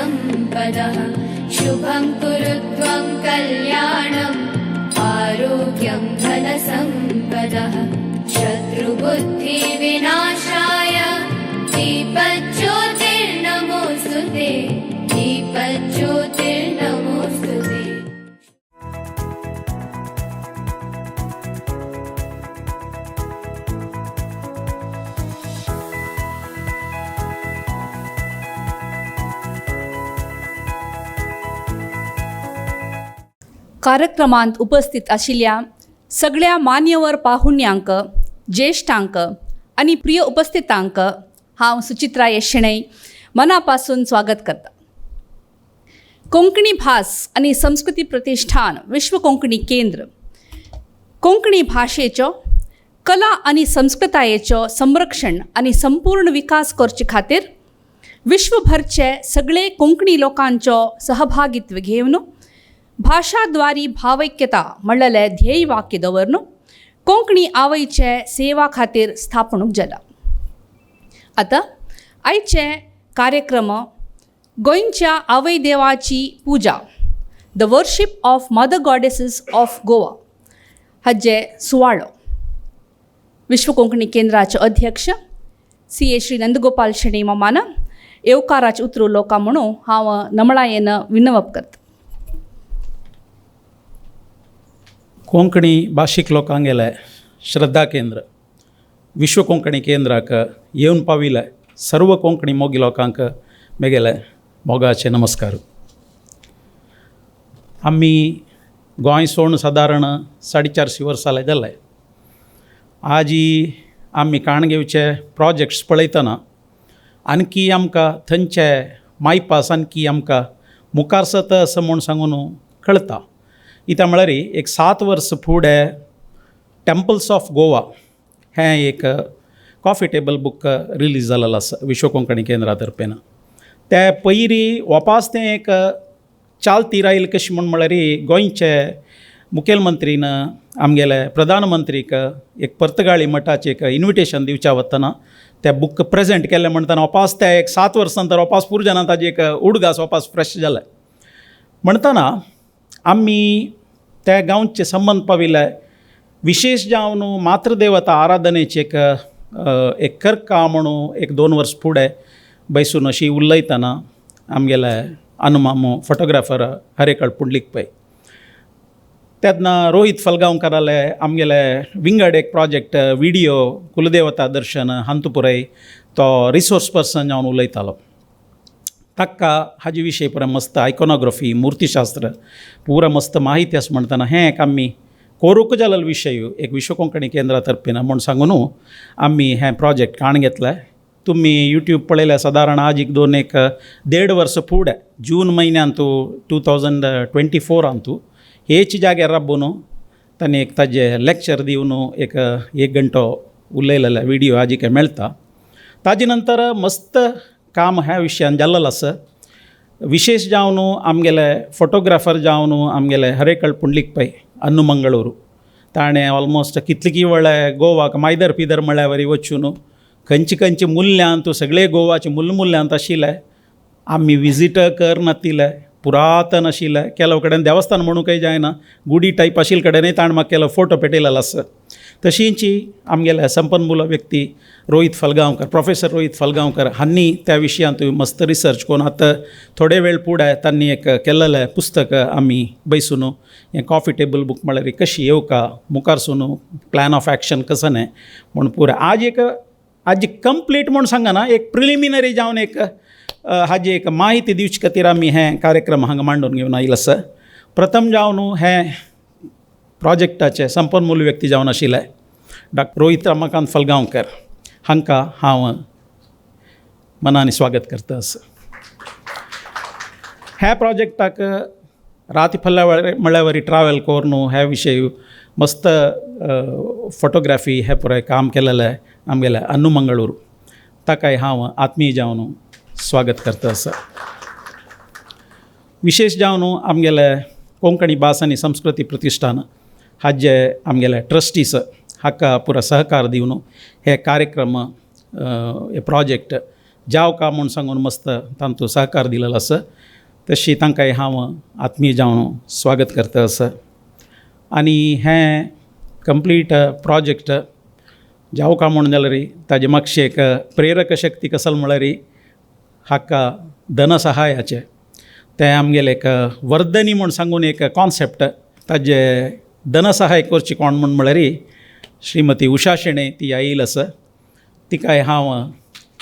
धनसम्पदः। शुभं कुरु त्वं कल्याणम् आरोग्यं धनसम्पदः। शत्रुबुद्धिविनाशाय दीपज्योतिर्नमोऽस्तु ते, दीपज्योतिर्नमोऽस्तु ते। कार्यक्रमांत उपस्थित आशिल्ल्या सगळ्या मान्यवर पाहुण्यांक, ज्येश्ठांक आनी प्रिय उपस्थितांक हांव सुचित्रा येशणै मनापासून स्वागत करता। कोंकणी भास आनी संस्कृती प्रतिष्ठान विश्व कोंकणी केंद्र कोंकणी भाशेचो, कला आनी संस्कृतायेचो संरक्षण आनी संपूर्ण विकास करचे खातीर विश्वभरचे सगळे कोंकणी लोकांचो सहभागित्व घेवन भाशाद्वारी भावैक्यता म्हणलेलें ध्येय वाक्य दवरन कोंकणी आवयचे सेवा खातीर स्थापणूक जाला। आतां आयचे कार्यक्रम गोंयच्या आवय देवाची पुजा, the worship of mother goddesses of Goa हाजे सुवाळो विश्व कोंकणी केंद्राचे अध्यक्ष सी ए श्री नंदगोपाल शेणै मामान येवकाराचे उतरू लोकां म्हणून हांव नमळायेन विनवप करता। कोंकणी भाशीक लोकांगेले श्रद्धा केंद्र विश्व कोंकणी केंद्राक येवन पाविले सर्व कोंकणी मोगी लोकांक मेगेले मोगाचे नमस्कार। आमी गोंय सोडून सादारण 450 वर्सां जाले। आजी आमी काणगेवचे प्रोजेक्ट्स पळयतना आणखी आमकां थंयचे मायपास आणखी आमकां मुखार सत असो म्हूण सांगून कळता। इत्या म्हळ्यार एक 7 वर्स फुडें टेम्पल्स ऑफ गोवा हें एक कॉफी टेबल बूक रिलीज जालेलो आसा विश्व कोंकणी केंद्रा तर्फेन। ते पयरी वापास तें एक चालती रायल कशी म्हूण म्हळ्यार गोंयचे मुखेलमंत्रीन आमगेले प्रधानमंत्रीक एक पर्तगाळी मठाचें एक इन्विटेशन दिवच्या वतना ते बूक प्रेजेंट केलें म्हणटना वापास ते एक 7 वर्सां नंतर वापास पुरजना ताजी एक उडगास वापास फ्रेश जालें। म्हणटना आमी त्या गांवचे संबंद पाविल्ले विशेष जावन मातृदेवता आराधनेचे एक एक करका म्हणून एक 2 वर्स फुडें बैसून अशी उलयतना आमगेले अनुमामो फोटोग्राफर हरेकळ पुंडलीक पै, तेन्ना रोहित फलगांवकाराले आमगेले विंगड एक प्रोजेक्ट विडियो कुलदेवता दर्शन हांतुपुरय तो रिसोर्स पर्सन जावन उलयतालो। ताका हाजे विशय पुरा मस्त आयकोनोग्राफी मूर्तिशास्त्र पुरा मस्त माहिती आसा म्हणटना हें एक आमी कोरूक जालेलो विशय एक विश्व कोंकणी केंद्रा तर्फेन म्हूण सांगून आमी हें प्रोजेक्ट काण घेतलें। तुमी यूट्यूब पळयल्यार सादारण आज एक 2 एक 1.5 वर्स फुडें जून म्हयन्यांतू 2024 अंतू हेच जाग्यार राबून ताणें एक ताजें लेक्चर दिवन एक 1 घंटो उलयलेलें विडियो आजिके मेळटा। ताजे नंतर मस्त काम ह्या विशयान जाल्लेलो आसा। विशेष जावन आमगेले फोटोग्राफर जावन आमगेले हरेकळ पुंडलीक पै अन्नू मंगळूर ताणें ऑलमोस्ट कितली वेळ गोवाक मायदर पिदर म्हळ्यार वरी वचून खंयची खंयची मुल्यांत सगळे गोवाचे मुल्यांत आशिल्ले आमी विजीट करनातिल्ले पुरातन आशिल्ले केलो कडेन देवस्थान म्हणूंकय जायना गुडी टायप आशिल्ले कडेनय ताणें म्हाका केलो फोटो पेटयलेलो आसा। तशींची आमगेले संपन्मूल व्यक्ती रोहित फलगांवकर, प्रोफेसर रोहित फलगांवकर हांणी त्या विशयांत मस्त रिसर्च करून आतां थोडे वेळ फुडें तांणी एक केल्लेलें पुस्तक आमी बैसून हें कॉफी टेबल बूक म्हळ्यार कशी येवका मुखार सून प्लॅन ऑफ एक्शन कसो न्ही म्हूण पुराय आज एक आज कंप्लीट म्हूण सांगना एक प्रिलिमिनरी जावन एक हाजी एक माहिती दिवचे खातीर आमी हें कार्यक्रम हांगा मांडून घेवन आयिल्लो आसा। प्रथम जावन हें प्रोजेक्टाचे संपन्मूल व्यक्ती जावन आशिल्ले डॉक्टर रोहित रमाकांत फलगांवकर हांकां हांव मनान स्वागत करता आसा। ह्या प्रोजेक्टाक राती फल्ल्या म्हळ्यार वरी ट्रॅवल करून ह्या विशय मस्त फोटोग्राफी हें पुराय काम केलेलें आमगेलें अन्नू मंगळूर ताकाय हांव आत्मीय जावन स्वागत करता आसा। विशेष जावन आमगेले कोंकणी भास आनी संस्कृती प्रतिष्ठान हाजे आमगेले ट्रस्टीस हाका पुरा सहकार दिवन हे कार्यक्रम हे प्रोजेक्ट जाव का म्हूण सांगून मस्त तांतू सहकार दिलेलो आसा. तशी तांकांय हांव आत्मीय जावन स्वागत करता आसा. आनी हें कंप्लीट प्रोजेक्ट जावं का म्हूण जाल्यार ताजे मातशें एक प्रेरक शक्ती कसल म्हळ्यार हाका धनसहायाचें तें आमगेलें एक वर्धनी म्हूण सांगून एक कॉन्सेप्ट ताजे धनसहाय करची कोण म्हूण म्हळ्यार श्रीमती उषा शेणै ती आयिल्ली आसा. तिकाय हांव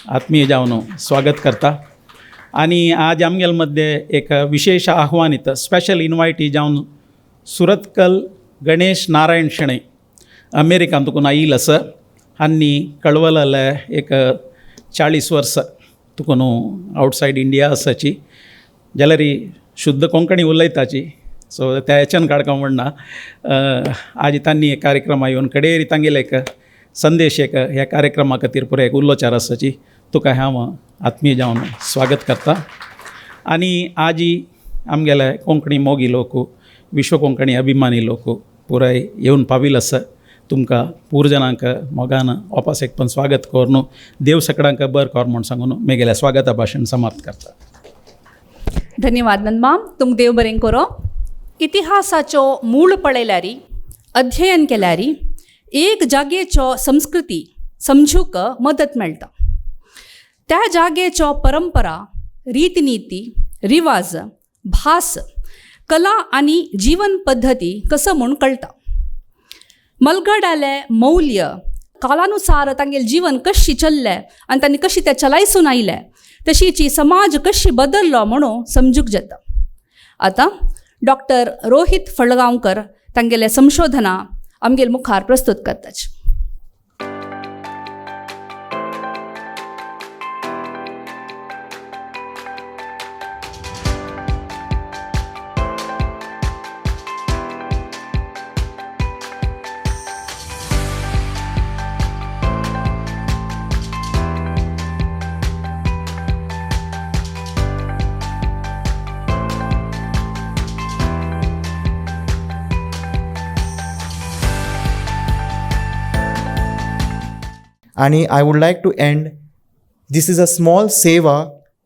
आत्मीय जावन स्वागत करता. आनी आज आमगेले मद्दे एक विशेश आह्वानीत स्पेशल इनवायटी जावन सुरतकल गणेश नारायण शेणै अमेरिकान तुकून आयिल्लो आसा. आनी कळवळले एक 40 वर्सां तुकून आवटसायड इंडिया आसाची जाल्यार शुद्ध कोंकणी उलयताची सो त्या हेच्यान काडका म्हणना. आज तांणी एक कार्यक्रमा येवन कडेरी तांगेले एक संदेश एक ह्या कार्यक्रमा खातीर पुराय एक उल्लोचार आसाची तुका हांव आत्मीय जावन स्वागत करता. आनी आजी आमगेले कोंकणी मोगी लोक विश्व कोंकणी अभिमानी लोक पुराय येवन पाविल्ले आसा. तुमकां पूरजनांक मोगान वापस एक पण स्वागत करून देव सकडांक बर कर म्हूण सांगून मेगेल्या स्वागता भाशण समाप्त करता. धन्यवाद नंदमाम, तुमकां देव बरें करो. इतिहासाचो मूळ पळयल्यार अध्ययन केल्यार एक जागेचो संस्कृती समजूंक मदत मेळटा. त्या जागेचो परंपरा, रीतनीती, रिवाज, भास, कला आनी जीवन पद्दती कसो म्हूण कळटा. मलगडाले मौल्य कालानुसार तांगेलें जीवन कशी चल्लें आनी तांणी कशी तें चलायसून आयलें तशीची समाज कशी बदल्लो म्हणून समजूंक जाता. आतां डॉक्टर रोहित फळगांवकर तांगेलें संशोधनां आमगेले मुखार प्रस्तुत करताच. And I would like to end, this is a small seva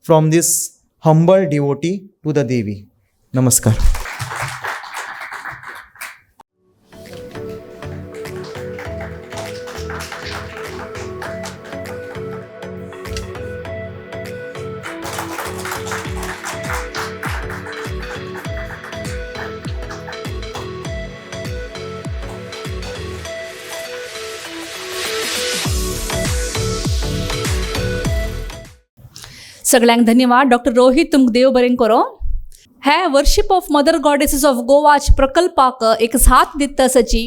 from this humble devotee to the Devi. Namaskar. सगळ्यांक धन्यवाद. डॉक्टर रोहित, तुमकां देव बरें करो. हे worship of mother goddesses of गोवाच प्रकल्पाक एक साथ दिता आसाची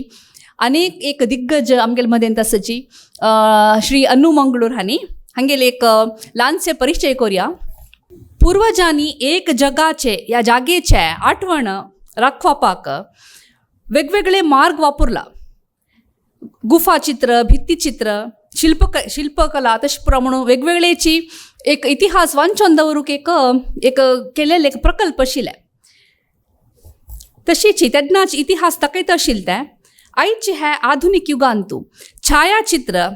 आनीक एक दिग्गज आमगेले मदेंत आसाची श्री अनु मंगळूर हांणी हांगेले एक ल्हानशे परिचय करुया. पुर्वजांनी एक जगाचे ह्या जागेचे आठवण राखपाक वेगवेगळे मार्ग वापरला. गुफाचित्र, भित्तीचित्र, शिल्पकला तशें पुरो म्हणून वेगवेगळेची एक इतिहास वाचून दवरूंक एक एक केलेले एक प्रकल्प आशिल्ले. तशीच तेन्नाच इतिहास दाखयता आशिल्ले ते आयचे हे आधुनीक युगांतू छायाचित्र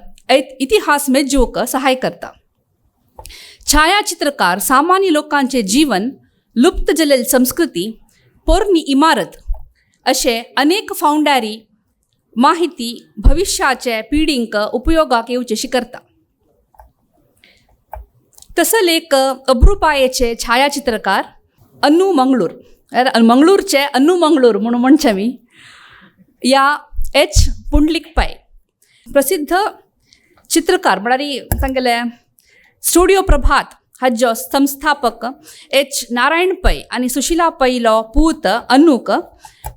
इतिहास मेजूंक सहाय करता. छायाचित्रकार सामान्य लोकांचे जीवन, लुप्त जाल्ली संस्कृती, पोरणी इमारत अशे अनेक फावंडारी माहिती भविश्याचे पिढींक उपयोगाक येवचेशी करता. तसो एक अब्रुपायेचे छायाचित्रकार अनु मंगळूर, मंगळूरचे अनु मंगळूर म्हणून म्हणचे आमी, या एच पुंडलीक पै प्रसिद्ध चित्रकार म्हळ्यार तांगेले स्टुडियो प्रभात हाजो संस्थापक एच नारायण पै आनी सुशिला पैलो पूत अनुक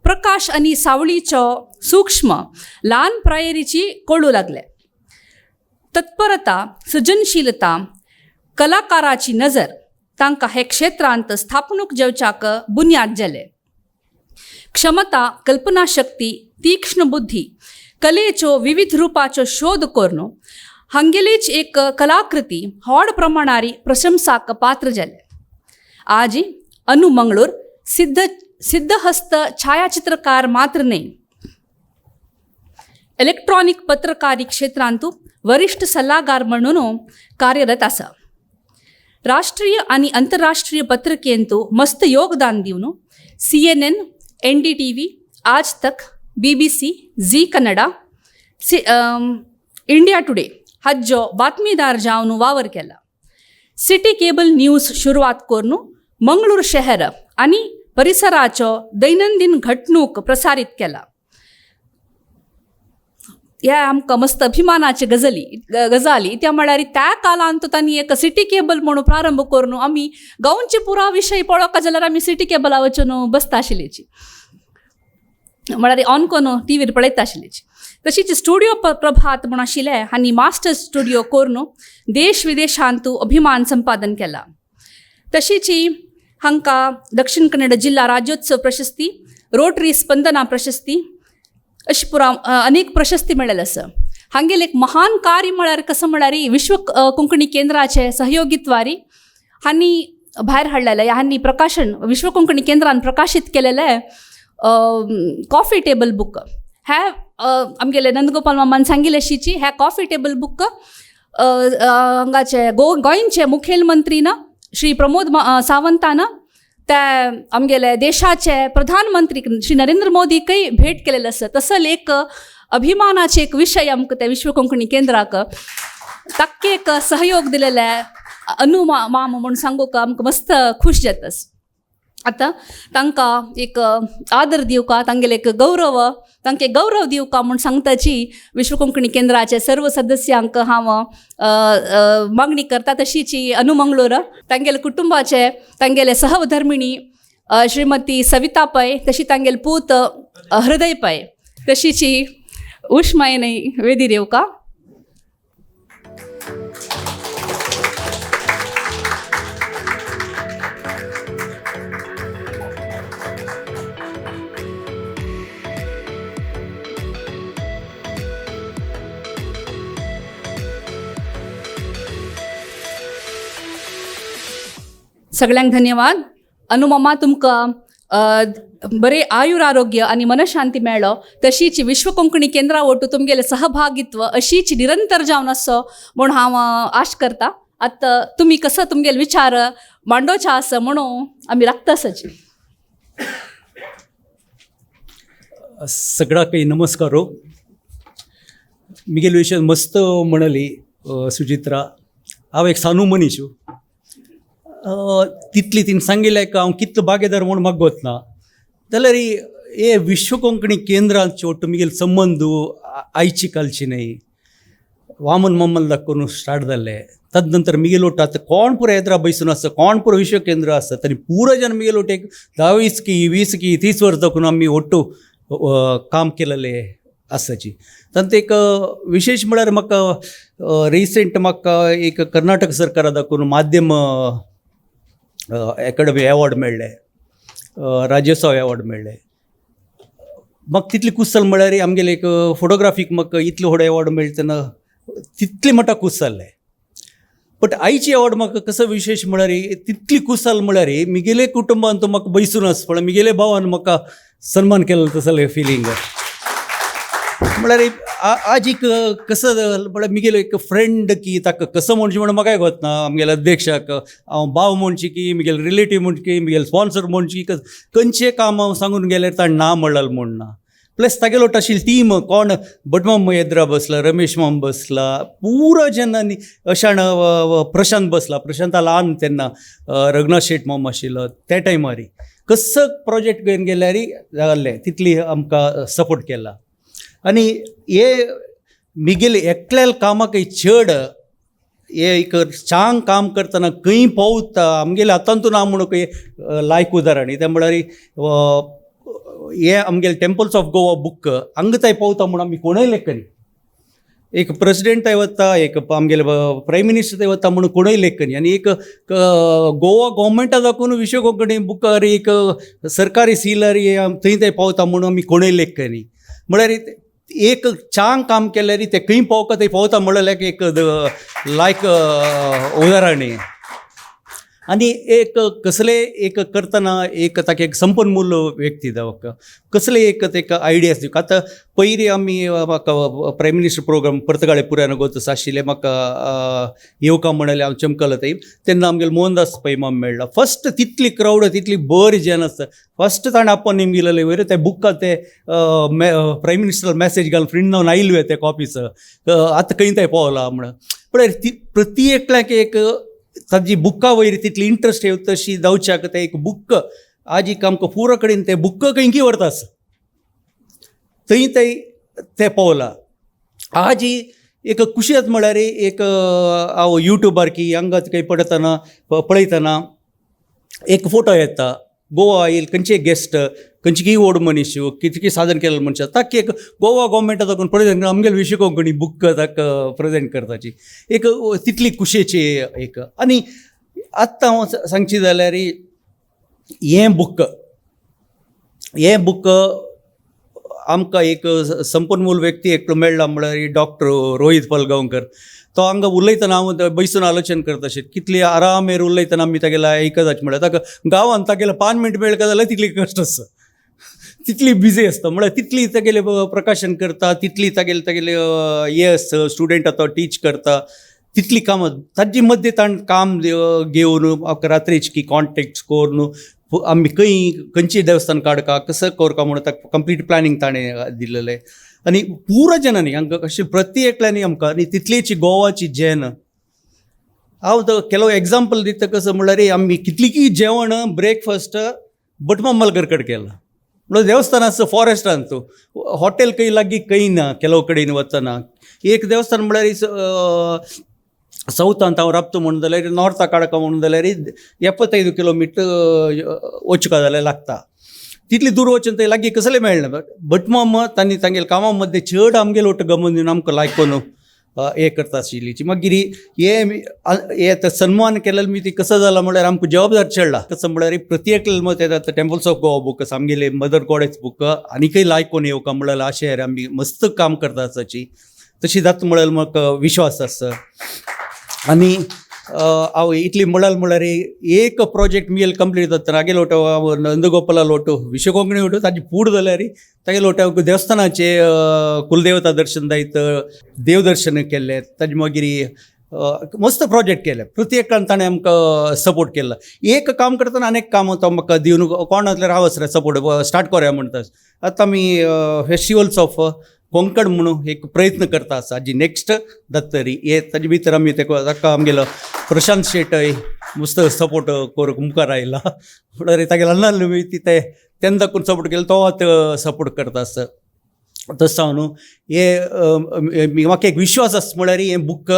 प्रकाश आनी सावळीचो सूक्ष्म ल्हान प्रायरीची कळूं लागले. तत्परता, सृजनशीलता, कलाकाराची नजर तांकां हे क्षेत्रांत स्थापणूक जेवच्याक बुन्याद जाले. क्षमता, कल्पनाशक्ती, तीक्ष्ण बुद्धी, कलेच्यो विविध रुपाचो शोध करून हांगेलीच एक कलाकृती व्हड प्रमाणारी प्रशंसाक पात्र जाले. आज अनु मंगळूर सिद्धहस्त छायाचित्रकार मात्र न्हय, इलेक्ट्रॉनिक पत्रकारी क्षेत्रांतू वरिष्ठ सल्लागार म्हणून कार्यरत आसा. राष्ट्रीय आनी अंतरराष्ट्रीय पत्रिकेंतु मस्त योगदान दिवन CNN, NDTV, Aaj Tak, BBC, Zee Kannada, India Today हाजो बातमीदार जावन वावर केला. सिटी केबल न्यूज सुरवात करून मंगळूर शहर आनी परिसराचो दैनंदिन घटणूक प्रसारीत केला. ह्या आमकां मस्त अभिमानाचे गजाली त्या म्हळ्यार त्या काळांत तांणी एक सिटी केबल म्हणून प्रारंभ करून आमी गांवचे पुरा विशय पळोवका जाल्यार आमी सिटी केबला वचून बसता आशिल्ल्याची, म्हळ्यार ऑन करून टी व्हीर पळयता आशिल्ल्याची. तशीच स्टुडियो प्रभात म्हूण आशिल्लें आनी मास्टर स्टुडियो करून देश विदेशांत अभिमान संपादन केला. तशीच हांकां दक्षिण कन्नड जिल्ला राज्योत्सव प्रशस्ती, रोटरी स्पंदना प्रशस्ती अशी पुरा अनेक प्रशस्ती मेळ्ळेले आसा. हांगेलें एक महान कार्य म्हळ्यार कसो म्हळ्यार विश्व कोंकणी केंद्राचे सहयोगित्वारी हांणी भायर हाडलेलें, हांणी प्रकाशन विश्व कोंकणी केंद्रान प्रकाशीत केलेलें कॉफी टेबल बूक. ह्या आमगेले नंदगोपाल मामान सांगिल्लें अशीची ह्या कॉफी टेबल बूक हांगाचे गोंयचे मुखेलमंत्री ना श्री प्रमोद सावंतान त्या आमगेले देशाचे प्रधानमंत्री श्री नरेंद्र मोदीकय भेट केलेलं आसा. तसो एक अभिमानाचे एक विशय आमकां त्या विश्व कोंकणी केंद्राक ताक्के एक सहयोग दिलेले अनु माम म्हूण सांगूंक आमकां मस्त खूश जाता. आतां तांकां एक आदर दिवका, तांगेले एक गौरव, तांकां गौरव दिवका म्हूण सांगताची विश्व कोंकणी केंद्राचे सर्व सदस्यांक हांव मागणी करता. तशीच अनु मंगळूर तांगेले कुटुंबाचे तांगेले सहधर्मिणी श्रीमती सविता पै, तशी तांगेले पूत हृदय पै, तशीच उष्मायने वेदीर येवका. सगळ्यांक धन्यवाद. अनुमामा तुमकां बरें आयुर आरोग्य आनी मनशांती मेळ्ळो. तशीच विश्व कोंकणी केंद्रा वटू तुमगेलें सहभागित्व अशीच निरंतर जावन आसचो म्हूण हांव आश करता. आतां तुमी कसो तुमगेले विचार मांडोवचे आसा म्हणून आमी राखता आसाची. सगळ्याकय नमस्कार. मिगेले विशय मस्त म्हणाली सुचित्रा. हांव एक सानू मनीस, तितली तिणें सांगिल्लें हांव कितलो बागेदार म्हूण म्हाका गोत ना. जाल्यार हे विश्व कोंकणी केंद्रांच्यो तुमगेले संबंद आयची कालची न्हय, वामन मम्मल करून स्टार्ट जाल्ले. तद नंतर मिगेल ओट आतां कोण पुरो येद्रा बैसून आसा, कोण पुरो विश्व केंद्र आसा, आनी पुरो जन मिगेल ओट एक 10 20 की 20 की 30 वर्सां दाखोवन आमी ओट्टू काम केलेलें आसाची. तांत एक विशेश म्हळ्यार म्हाका रिसंट म्हाका एक कर्नाटक सरकारा दाखोवन माध्यम एकाडमी एवॉर्ड मेळ्ळे, राज्योत्सव एवॉर्ड मेळ्ळे. म्हाका तितली खूश जालें म्हळ्यार आमगेले एक फोटोग्राफीक म्हाका इतलो व्हडलो एवॉर्ड मेळटा तेन्ना तितली म्हाका खूश जाल्लें. बट आयची एवॉर्ड म्हाका कसो विशेश म्हळ्यार तितली खूश जालें म्हळ्यार मिगेले कुटुंबान तो म्हाका बैसून आसा, पण मिगेले भावान म्हाका सन्मान केलो तसलें फिलींग. म्हळ्यार आज एक कसो म्हळ्यार मिगेलो एक फ्रेंड की ताका कसो म्हणचें म्हण म्हाकाय गोत ना. आमगेल्या अध्यक्षाक हांव भाव म्हणची की मिगेले रिलेटीव म्हणची की मिगेले स्पॉन्सर म्हणची, खंयचें काम हांव सांगून गेल्यार ताणें ना म्हणलें म्हूण ना. प्लस तागेलो आशिल्ली टीम कोण भटमाम येद्रा बसला, रमेश माम बसला, पुरो जेन्ना अशाण प्रशांत बसला, प्रशांता ल्हान तेन्ना रघुनाथ शेट माम आशिल्लो त्या टायमार कसो प्रोजेक्ट घेवन गेल्यार जाल्लें तितली आमकां सपोर्ट केला. आनी हे मिगेले एकल्याल कामाक चड हे एक चांग काम करतना खंय पावता आमगेले हातांतून ना म्हणून खंय लायक उदाहरण तें म्हळ्यार हे आमगेले टेम्पल्स ऑफ गोवा बूक हांगा थंय पावता म्हूण आमी कोणय लेखनी, एक प्रेसिडेंट थंय वता, एक आमगेले प्रायम मिनिस्टर थंय वता म्हणून कोणय लेखनी. आनी एक गोवा गोवोरमेंटा दाखोवन विश्व कोंकणी बुकार एक सरकारी सीलर थंय थंय पावता म्हणून आमी कोणय लेखनी. म्हळ्यार एक चांग काम केल्यार ते खंय पावका थंय पावता म्हणल्यार एक लायक उदाहरण. आनी एक कसले एक करतना एक ताका एक संपन्मूल व्यक्ती जावक कसले एक तेका आयडियाज दिवक. आतां पयलीं आमी म्हाका प्रायम मिनिस्टर प्रोग्राम पर्तगाळे पुराय गोतस आशिल्लें, म्हाका येवका म्हणलें हांव चमकल थंय, तेन्ना आमगेलो मोहनदास पै माम मेळ्ळा. फस्ट तितली क्रावड तितली बरी जेन आसता, फस्ट ताणें आपोवन निम गेलेले वयर ते बुका ते प्रायम मिनिस्टर मॅसेज घालून प्रिंट जावन आयले ते कॉपीस आतां खंय ते पावला म्हणून. पळय ती प्रति एकल्याक एक ताजी बुका वयर तितली इंट्रस्ट येवता तशी जावच्याक ते एक बुक आज एक आमकां पुरो कडेन ते बुक खंयकी व्हरता आसा थंय थंय ते पावला. आज एक खुशी जाता म्हळ्यार एक हांव युट्यूबार की हांगा खंय पडटना पळयतना एक फोटो येता गोवा येयल खंयचे गेस्ट खंयची व्हड मनीस कितकी साधन केलेलो मनशां ताका एक गोवा गोवोरमेंटा दाखोवन प्रेजेंट आमगेले विश्व कोंकणी बूक ताका प्रेजेंट करताची एक तितली खुशयेची एक. आनी आत्तां हांव सांगची जाल्यार हें बूक, हें बूक आमकां एक संपन्मूल व्यक्ती एकटो मेळ्ळा म्हळ्यार डॉक्टर रोहीत फलगांवकर. तो हांगा उलयतना हांव बैसून आलोचन करता अशें कितली आरामेर उलयतना आमी तागेले आयकताच म्हळ्यार ताका गांवांत तागेले 5 मिनट मेळका जाल्यार तितली कश्ट आसता, तितली बिजी आसता म्हळ्यार तितली तागेले प्रकाशन करता, तितली तागेले तागेले हे आसता स्टुडंट आतां टीच करता, तितली कामां ताजे मद्दे ताणें काम घेवन रात्रेची की कॉन्टेक्ट करून आमी खंय खंयची देवस्थान काडका कसं करका म्हणून ताका कंप्लीट प्लॅनिंग ताणें दिलेलें. आनी पुरो जनांनी हांकां अशें प्रति एकल्यांनी आमकां आनी तितलीच गोवाची जेन हांव तो ಕೆಲವು एग्जाम्पल दिता कसं म्हणल्यार आमी कितलीं जेवण ब्रेकफास्ट भटमामल कडेन केलां म्हणल्यार देवस्थान आसा फॉरेस्टान तूं हॉटेल खंय लागीं खंय ना ಕೆಲವು कडेन वतना एक देवस्थान म्हणल्यार सौतांत हांव राबता म्हणून जाल्यार नॉर्थाक काडका म्हणून जाल्यार 75 किलोमिटर वचका जाल्यार लागता, तितली दूर वचून थंय लागीं कसलें मेळना. भटमाम तांणी तांगेले कामां मद्दे चड आमगेले वट गमन दिवन आमकां लायकोन हें करता आशिल्ली. मागीर हे हे आतां सन्मान केलें मी ती कसं जालां म्हळ्यार आमकां जबाबदार चडला कसं म्हळ्यार प्रति एकल्यान मत येता टेम्पल्स ऑफ गोवा बूक आमगेले मदर गॉडेस बूक आनीकय लायकोन येवका म्हळ्यार अशें आमी मस्त काम करता आसाची तशी जाता म्हळ्यार म्हाका विश्वास आसा. आनी हांव इतली म्हळ्यार म्हळ्यार एक प्रोजेक्ट मिगेल कंप्लीट जाता तागेलो वटो हांव नंदगोपाला वटो विश्व कोंकणी वटो ताजी पूड जाल्यार तागेलो वटो देवस्थानाचे कुलदेवता दर्शन जायत देवदर्शन केल्लें ताजे मागीर मस्त प्रोजेक्ट केले प्रत्येकान ताणें आमकां सपोर्ट केला. एक काम करतना आनी एक काम तो म्हाका दिवन कोण आसल्यार हांव आसरे सपोर्ट स्टार्ट कोरया म्हणटा. आतां आमी फेस्टिवल्स ऑफ कोंकण म्हणून एक प्रयत्न करता आसा जी नेक्स्ट दत्तरी हे ताजे भितर आमी ताका आमगेलो प्रशांत शेटय मस्त सपोर्ट करूंक मुखार आयला म्हणल्यार तागेलो नाल्ल ती ते तेन्ना दाखोवन सपोर्ट केलो तो आतां सपोर्ट करता आसा. तशें जावन न्हू हे म्हाका एक विश्वास आसा म्हळ्यार हें बूक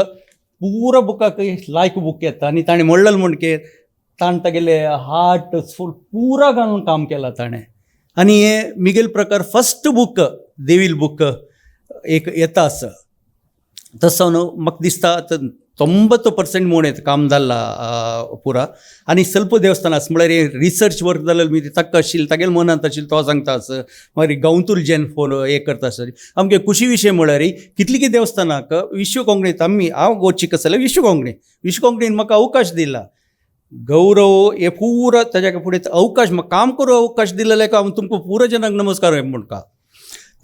पुरो बुकाक लायक बूक येता आनी ताणें म्हणलें म्हणके ताणें तागेले हार्ट फूल पुरा घालून काम केलां ताणें. आनी हे मिगेल प्रकार फस्ट बूक देवील बूक एक येता आसा. तसो न्हू म्हाका दिसता आतां 90% म्हूण येता काम जाल्ला पुरा. आनी ಸ್ವಲ್ಪ देवस्थान आसा म्हळ्यार रिसर्च वर्क जालें मी ताका आशिल्लें तागेले मनांत आशिल्लें तो सांगता आसा. मागीर गांवतूल जेन फोन हें करता आसा आमगे खुशी विशय म्हळ्यार कितलीं की देवस्थानाक विश्व कोंकणीत आमी हांव वचीक आसा जाल्यार विश्व कोंकणी विश्व कोंकणीन म्हाका अवकाश दिला गौरव हे पुरो ताज्या फुडें अवकाश म्हाका काम करूं अवकाश दिलेले हांव तुमकां पुरो जनांक नमस्कार म्हणटा.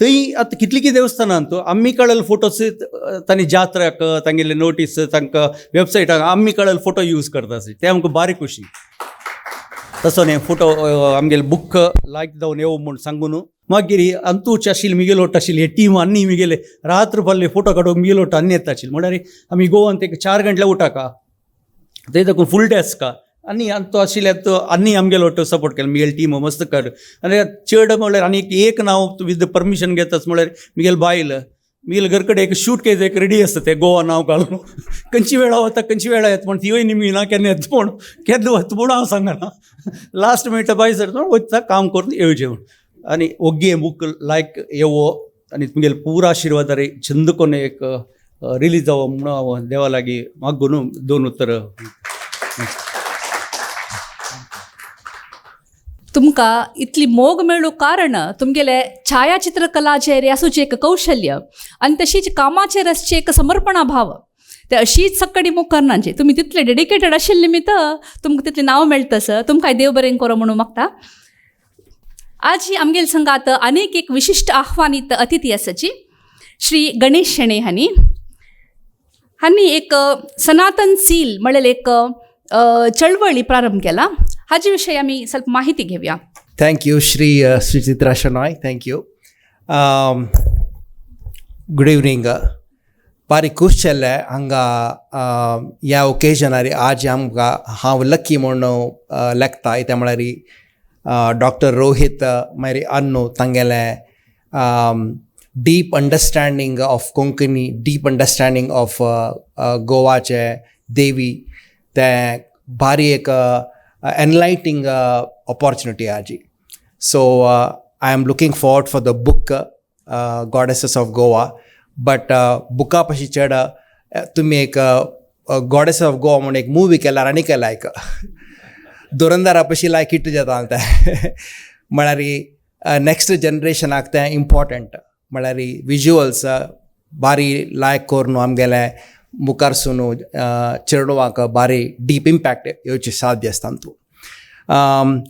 थंय आतां कितलीं की देवस्थानां तूं आमी काडलेले फोटोस तांणी जात्राक तांगेले नोटीस तांकां वेबसायटाक आमी काडलेले फोटो यूज करता आसले ते आमकां बारीक खुशी. तसो न्ही फोटो आमगेले बूक लायक जावन येवं म्हूण सांगून मागीर अंतूच आशिल्ली मिगेलो वट आशिल्ली हे टीम आनी मिगेले रात्र भरले फोटो काडूंक मिगेलो वट आनी येता आशिल्ली म्हळ्यार आमी गोवान ते 4 गंटले उठाका थंय दाखोवन फूल डे आसका आनी तो आशिल्ले तो आनी आमगेलो वट सपोर्ट केलो मिगेल टीम मस्त कर. आनी चड म्हळ्यार आनी एक नांव विथ परमिशन घेताच म्हळ्यार मिगेल बायल मिगेल घर कडेन एक शूट केज एक रेडी आसता ते गोवा नांव घालून खंयची वेळा वता खंयची वेळा येता म्हण तिवूय निमी ना केन्ना येता म्हण केन्ना वता म्हूण हांव सांगना लास्ट मिनट बाय सर वयता काम करून येवचें म्हूण. आनी ओग्गी बूक लायक येवो आनी तुमगेले पुरा आशिर्वाद छंद कोन्न एक रिलीज जावो म्हणून हांव देवा लागीं मागून 2 उतरां. तुमकां इतली मोग मेळ्ळो कारण तुमगेले छायाचित्रकलाचेर आसूचें एक कौशल्य आनी तशीच कामाचेर आसचें एक समर्पणा भाव ते अशीच सक्कडी मोग करनाची तुमी तितले डेडिकेटेड आशिल्ले निमित्त तुमकां तितलें नांव मेळटा सर. तुमकां देव बरें करो म्हणून मागता. आज ही आमगेल संघात अनेक एक विशिश्ट आह्वानीत अतिथी आसाची श्री गणेश शेणे हांणी हांणी एक सनातन सील म्हणलेले एक चळवळी प्रारंभ केला. हाजे विशयी आमी ಸ್ವಲ್ಪ माहिती घेवया. Thank you, Shri Chitra Shenoy. Thank you. Good evening. बारी खूश जालें हांगा ह्या ओकेजनार. आज आमकां हांव लकी म्हूण लेखता, कित्याक म्हळ्यार डॉक्टर रोहीत मागीर अन्नू तांगेलें deep understanding of Konkani, deep understanding of गोवाचे देवी, तें भारी एक एनलायटींग ऑपॉर्चुनिटी आजी. So I am looking forward for the book, Goddesses of Goa, but बुका पशी चड तुमी एक गॉडेस ऑफ गोवा म्हणून एक मुवी केल्यार आनी केला एक धुरंदरा पशी लायक हिट जाता तें. म्हळ्यार नॅक्स्ट जनरेशनाक तें इम्पॉर्टंट, म्हळ्यार विजुअल्स बारी लायक करून आमगेलें मुखारसून चेडवांक बारी डीप इम्पॅक्ट येवची साध्य आसता. तातूंत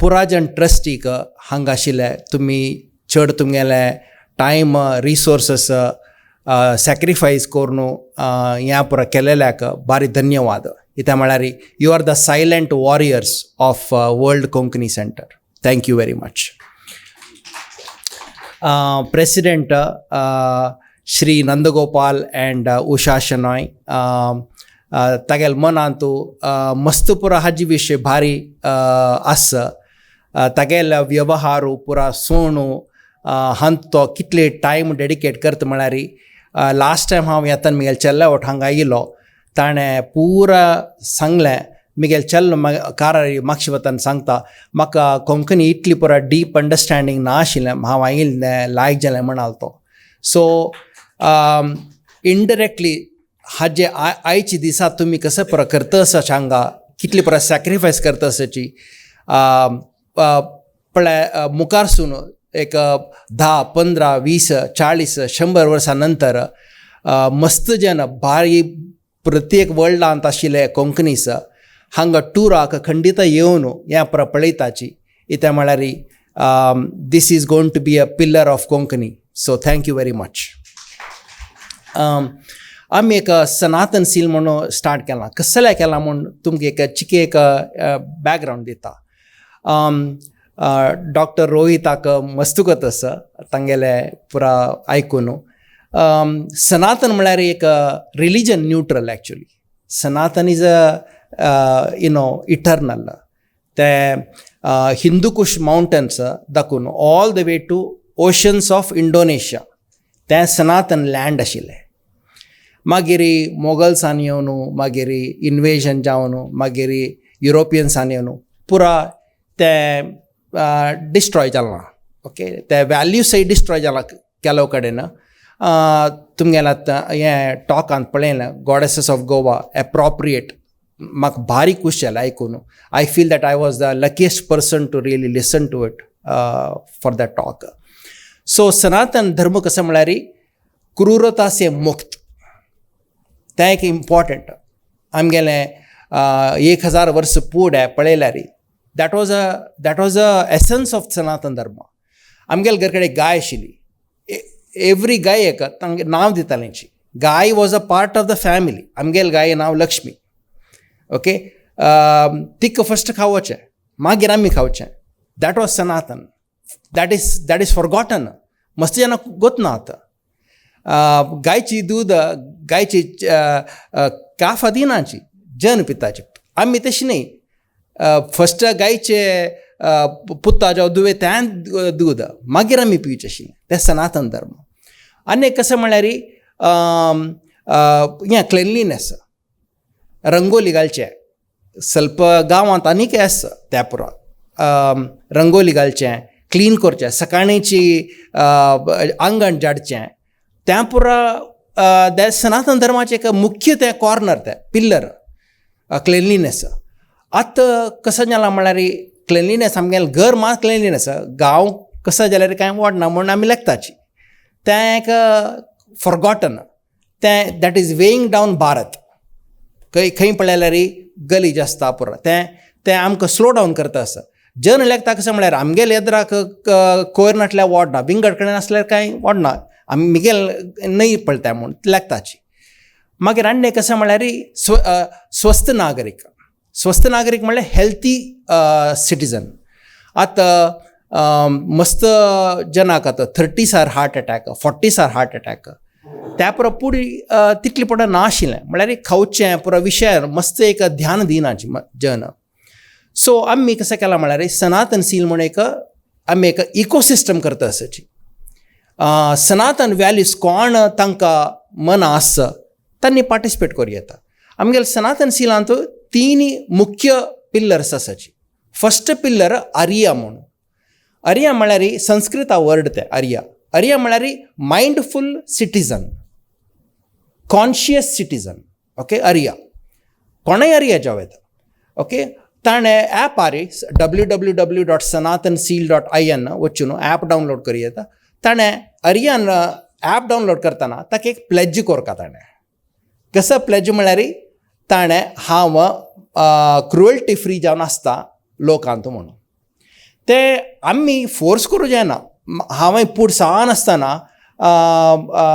पुराजन ट्रस्टीक हांगा आशिल्ले तुमी चड तुमगेले टायम, रिसोर्सस सॅक्रिफायस करून हें पुरो केलेल्याक बारी धन्यवाद. कित्याक म्हळ्यार you are the silent warriors of World Konkani Centre. Thank you very much. President Shri Nandagopal and Usha Shenoy, तागेल मनांतू मस्त पुरा हाजी विशय भारी आसा. तागेल व्यवहारू पुरा सोणू हांत तो कितले टायम डेडिकेट करता. म्हळ्यार लास्ट टायम हांव येतना मुगेल चेल्ल्या वट हांगा आयिल्लो, ताणें पुरा सांगलें. मुगेल चेल्लो कारार मागशे वतान सांगता, म्हाका कोंकणी इतली पुरा डीप अंडरस्टँडींग ना आशिल्लें, हांव आयिल्लें लायक जालें म्हणाल तो. सो इनडायरेक्टली हाजे आयच्या दिसा तुमी कसं पुरा करता आसा हांगा, कितली पुरा सॅक्रिफायस करता आसाची, पळय मुखारसून एक 10, 15, 20, 40, 100 वर्सां नंतर मस्त जन भारी प्रत्येक वर्ल्डांत आशिल्ले कोंकणीस हांगा टुराक खंडीत येवन हें पुरा पळयताची. कित्याक म्हळ्यार this is going to be a pillar of Konkani. So thank you very much. आमी एक सनातन सील म्हणून स्टार्ट केलां. कसलें केलां म्हूण तुमकां एक चिके एक बॅकग्रावंड दिता. डॉक्टर रोहिताक मस्तुगत आसा तांगेले पुरा आयकून. सनातन म्हळ्यार एक religion neutral actually. Sanatan is a eternal. ते हिंदुकुश माउंटन्स दाखून all the way to oceans of Indonesia तें सनातन लँड आशिल्लें. मागीर मोगल्सान येवन, मागीर इन्वेजन जावन, मागीर युरोपियन्सान येवन पुरा तें डिस्ट्रॉय जालां. ओके, ते व्हॅल्यूसय डिस्ट्रॉय जाला केलो कडेन. तुमगेलें आतां हें टॉकांत पळयलें, गॉडेसीस ऑफ गोवा एप्रोप्रिएट, म्हाका भारी खूश जालें आयकून. I feel that I was the luckiest person to really listen to it for that talk. So सनातन धर्म कसं म्हळ्यार क्रूरता से मुक्त, तें एक इम्पॉर्टंट. आमगेलें 1000 वर्स फुडें पळयल्यार that was a essence of Sanatan Dharma. आमगेले घर कडेन गाय आशिल्ली. एवरी गायेक तांगे नांव दितालें. गाय was a part of the family. आमगेले गाये नांव लक्ष्मी. ओके, तिका फस्ट खावचें, मागीर आमी खावचें. That was Sanatan. That is forgotten. मस्त जाणां गोत ना आतां. गायची दूद, गायची काफा दिनाची, जन पिताची. आमी तशी न्ही. फस्ट गायचे पुता जावं दुवे तें दूद, मागीर आमी पिवचें आशिल्लें. तें सनातन धर्म. आनी एक कशें म्हळ्यार हें क्लिनलीनेस, रंगोली घालचें. स्वल्प गांवांत आनीक आसा त्या पुरो रंगोली घालचें, क्लीन करचें, सकाळींची आंगण झाडचें, त्या पुरा ते सनातन धर्माचें एक मुख्य तें कॉर्नर, तें पिल्लर क्लिनलीनेस. आतां कसं जालां म्हळ्यार क्लिनलीनेस आमगेलें घर मात क्लिनलीनेस, गांव कसो जाल्यार कांय वाडना म्हूण आमी लेखताची. तें एक फॉरगॉटन. तें that is weighing down Bharat. खंय खंय पळयल्यार गलीज आसता पुरो, तें तें आमकां स्लो डावन करता आसा. जन लेखता कशें म्हळ्यार आमगेले येद्राक कोयर नासल्यार वोडना, विंगड कडेन आसल्यार कांय वोडना, आमी मिगेल न्हय पळयता म्हूण लेखताची. मागीर आनी कशें म्हळ्यार स्वस्थ नागरीक, स्वस्थ नागरीक म्हणल्यार हेल्थी सिटीजन. आतां मस्त जनाक आतां 30सार हार्ट एटॅक, 40सार हार्ट एटॅक, त्या पुरो पुडी तितली पडो नाशिल्लें, म्हळ्यार खावचें पुरो विशयार मस्त एक ध्यान दिनाची जन. सो आमी कशें केलां म्हळ्यार सनातन सील म्हूण एक आमी एक इकोसिस्टम करता आसाची. सनातन वॅल्यूज कोण तांकां मना आसा तांणी पार्टिसिपेट करूं येता. आमगेले सनातन सिलांत तीन मुख्य पिल्लर्स आसाची. फर्स्ट पिल्लर आर्या म्हूण. आर्या म्हळ्यार संस्कृत वर्ड तें आर्या. आर्या म्हळ्यार mindful citizen, conscious citizen. Okay, Arya कोणूय आर्या जावं येता. ओके, ताणें एप आरे www.sanatansil.in वचून एप डावनलोड करूं येता. ताणें आर्यान एप डावनलोड करतना ताका एक प्लेज कोरका. ताणें कसो प्लेज म्हळ्यार ताणें हांव क्रुएल्टी फ्री जावन आसता लोकांत म्हणून. ते आमी फोर्स करूं जायना. हांवें पूण सान आसतना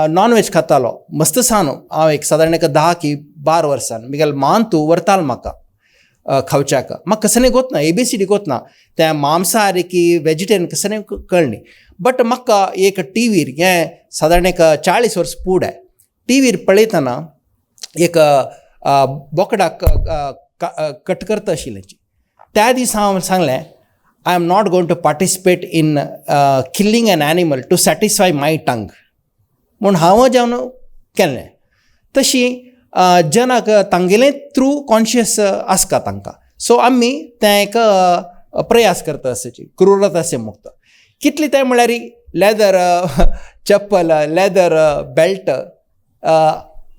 नॉन वेज खातालो मस्त सान, हांव एक सादारण एक 10 की 12 वर्सान मिगेल मान तूं व्हरतालो म्हाका खावच्याक. म्हाका कसलें गोत ना, ABCD गोत ना, तें मांसाहारी की वेजिटेरियन कसलें कळनी. बट म्हाका एक टिवीर हें सादारण एक 40 वर्स पुडें टिवीर पळयतना एक बोकडाक कट करता आशिल्लें. त्या दिसा हांव सांगलें, I am not going to participate in killing an animal to satisfy my tongue म्हूण हांव जावन केल्लें. तशी जनाक तांगेले थ्रू कॉन्शियस आसता तांकां. सो आमी तें एक प्रयास करता आसाची क्रुरता मुक्त. कितली तें म्हळ्यार leather chappal, leather belt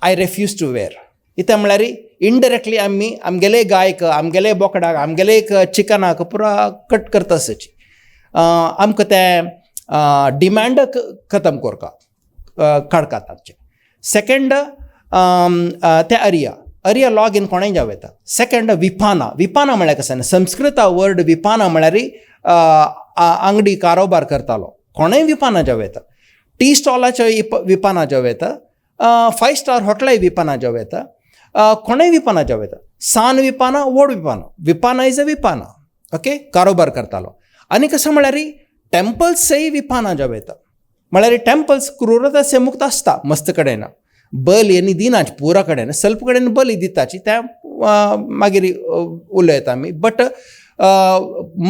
I refuse to wear. कितें म्हळ्यार इनडायरेक्टली आमी आमगेले गायक, आमगेले बोकडाक, आमगेले एक चिकनाक पुरा कट करता आसाची. आमकां तें डिमांड खतम करता काडका तांचे. सेकेंड तें आर्या, आर्या लॉग इन कोणेय जावं येता. सेकेंड विपाना. विपाना म्हळ्यार कशें, संस्कृत वर्ड विपाना म्हळ्यार आंगडी कारोबार करतालो, कोणेय विपाना जावं येता. टी स्टॉलाचे विपाना जावं येता, 5 स्टार हॉटेलाय विपाना जावं येता, कोणेय विपाना जावं येता. सान विपाना, व्हड विपाना, विपाना is a विपाना. ओके, कारोबार करतालो. आनी कशें म्हळ्यार टेम्पल्सय विपाना जावं येता. म्हळ्यार टेम्पल्स क्रुरता मुक्त आसता मस्त कडेन, बली आनी दिनाच पुरा कडेन, सल्प कडेन बली दिताची त्या मागीर उलयता आमी. बट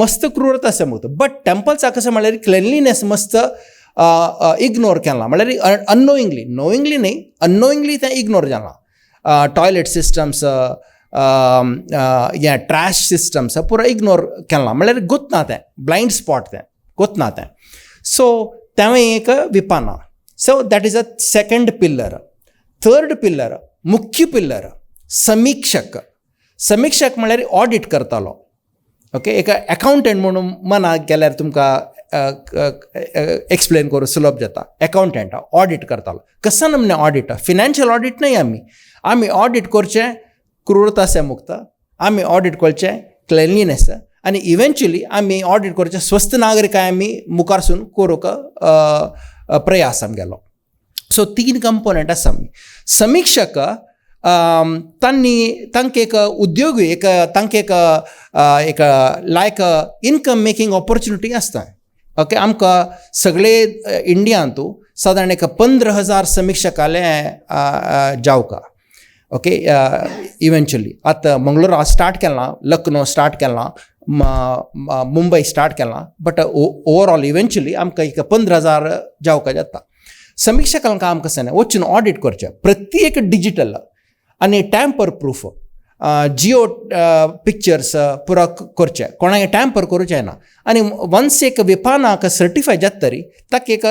मस्त क्रुरता मुक्त. बट टेम्पल्साक कशें म्हळ्यार क्लिनलीनेस मस्त इग्नोर केलां, म्हळ्यार अननोइंगली, नोइंगली न्ही, अननोइंगली तें इग्नोर जालां. टॉयलेट सिस्टम्स, हें ट्रॅश सिस्टम्स पुरो इग्नोर केलां, म्हळ्यार गोतना तें, ब्लायंड स्पॉट तें गोतना तें. सो तेंवूय एक विपाना. So that is a second pillar. Third pillar, मुख्य पिल्लर समिक्षक. समिक्षक म्हळ्यार ऑडिट करतालो. ओके, एक एकावंटंट म्हणून मनाक गेल्यार तुमकां एक्सप्लेन करूं सुलभ जाता. एकावंटंट ऑडिट करतालो. कसो नमने ऑडिट, फिनान्शियल ऑडिट न्हय, आमी आमी ऑडिट करचें क्रुरता मुक्त, आमी ऑडिट करचें क्लिनलीनेस, आनी इवेंच्युअली आमी ऑडिट करचें स्वस्थ नागरिकाय आमी मुखारसून करूंक प्रयास आमगेलो. सो 3 कंपोनंट आसा आमी. समिक्षक तांणी तांकां एक उद्योग, एक तांकां एक एक लायक इनकम मेकींग ऑपॉर्चुनिटी आसता. ओके, आमकां सगळे इंडियांतू सादारण एक 15,000 समिक्षकाले जावका. ओके, इवेंच्युअली आतां मंगळूरा स्टार्ट केलां, लखनौ स्टार्ट केलां, मुंबय स्टार्ट केलां, बट ओवरऑल इवेंच्युअली आमकां एक 15,000 जावका जाता. समिक्षकांक काम कशें न्हय, वचून ऑडिट करचें प्रत्येक डिजिटल आनी टॅम्पर प्रूफ जियो पिक्चर्स पुरो करचें, कोणाक टॅम्पर करूं जायना. आनी वन्स एक विपानाक सर्टिफाय जाता तरी ताका एक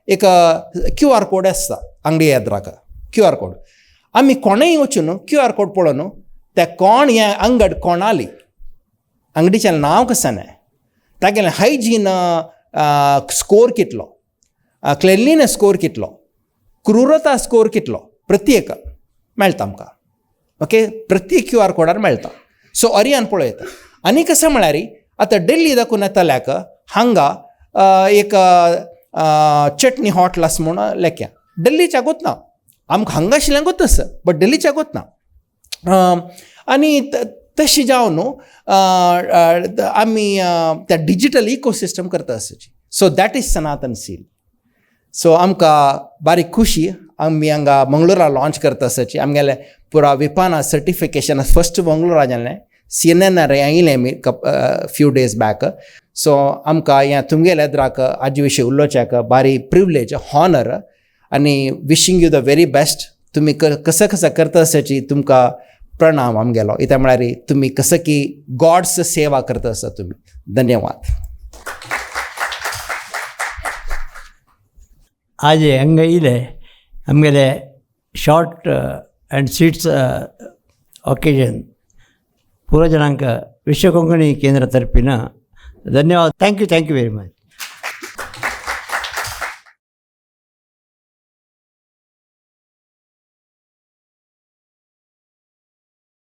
एक QR code आसता आंगडी येद्राक QR code. आमी कोणेय वचून QR code पळोवन ते कोण हें अंगड कोणाली, अंगडीचें नांव कशें न्हय, तागेलें हायजीन स्कोर कितलो, क्लिनलीनेस स्कोर कितलो, क्रुरता स्कोर कितलो, प्रत्येक मेळटा आमकां. ओके, प्रत्येक क्यू आर कोडार मेळटा. सो अरियान पळयता. आनी कशें म्हळ्यार आतां दिल्ली दाखोवन येतल्याक हांगा एक चटणी हॉटल आसा म्हूण लेख्या दिल्लीच्या गोत ना, आमकां हांगा आशिल्ल्यान गोत आसा, बट दिल्लीच्या गोत ना. आनी तशें जावन न्हू आमी त्या डिजीटल इकोसिस्टम करता आसची. So that is Sanatan seal. So आमकां बारीक खुशी आमी हांगा मंगळुरा लॉंच करता आसाची. आमगेलें पुरा विपाना सर्टिफिकेशन फस्ट मंगळुरा जालें. सीएनएनार येयलें आमी फ्यू डेज बॅक. सो आमकां हें तुमगेल्या एदराक हाजे विशीं उलोवच्याक बारी प्रिवलेज, हॉनर, आनी wishing you the very best. तुमी कसं कसं करता आसाची तुमकां प्रणाम आमगेलो. कित्याक म्हळ्यार तुमी कसं की गॉड्स सेवा करता आसा तुमी. धन्यवाद. आज हांगा येयले आमगेले शॉर्ट अँड स्वीट्स ऑकेजन, पुरो जणांक विश्व कोंकणी केंद्र तर्फीन धन्यवाद. Thank you, thank you very much.